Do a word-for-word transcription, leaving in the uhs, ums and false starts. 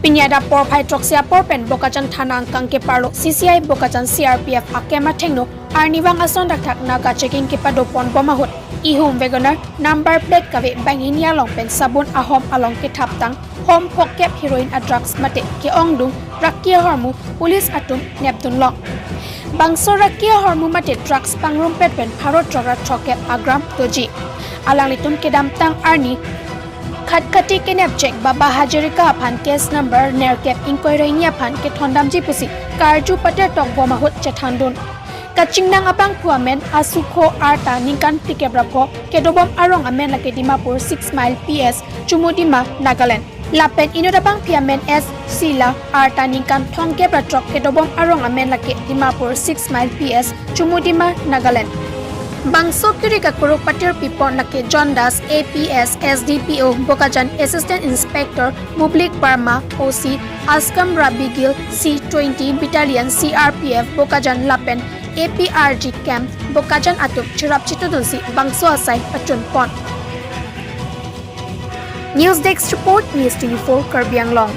Pini adap porphai throksi apor pen Bokajan thana angkang keparlo C C I Bokajan C R P F a-camp athengno arnivang ason thakthak naga checking kepado ponbom ahut ihum WagonR number plate kave banghini along pen Sabon ahom along kethaptang hom phongkep heroin a-drugs mate ke-ongdung raki ahormu police atum nepdunlong. Bangso raki ahormu mate drugs pangrumpet pen pharo throk ra throkkep a-gram doji. Alanglitum kedamtang arni khatkhati kenepchek Baba Hazarika aphan case number nerkep ingkoi ra hini aphan kethondamji pusi karju pater tokbom ahut chethandun. Kachingnang abangphu amen Asukho arta ningkan phlikep ra pho kedobom arong amen lake Dimapur six mile P S Chumudima, Nagaland. Lapen inut abangpi amen S Sila arta ningkan thomkep ra throk kedobom arong amen lake Dimapur six mile P S Chumudima, Nagaland. Bangso kiri kakuruk patir pipon lake John Das A P S S D P O Bokajan, Assistant Inspector Mublik Parma O C, Askam Rabi Gill C twenty Battalion C R P F Bokajan lapen A P R G camp Bokajan atum chirap chitudunsi bangso asai pachunpon. News Desk Report, News twenty-four Karbi Anglong.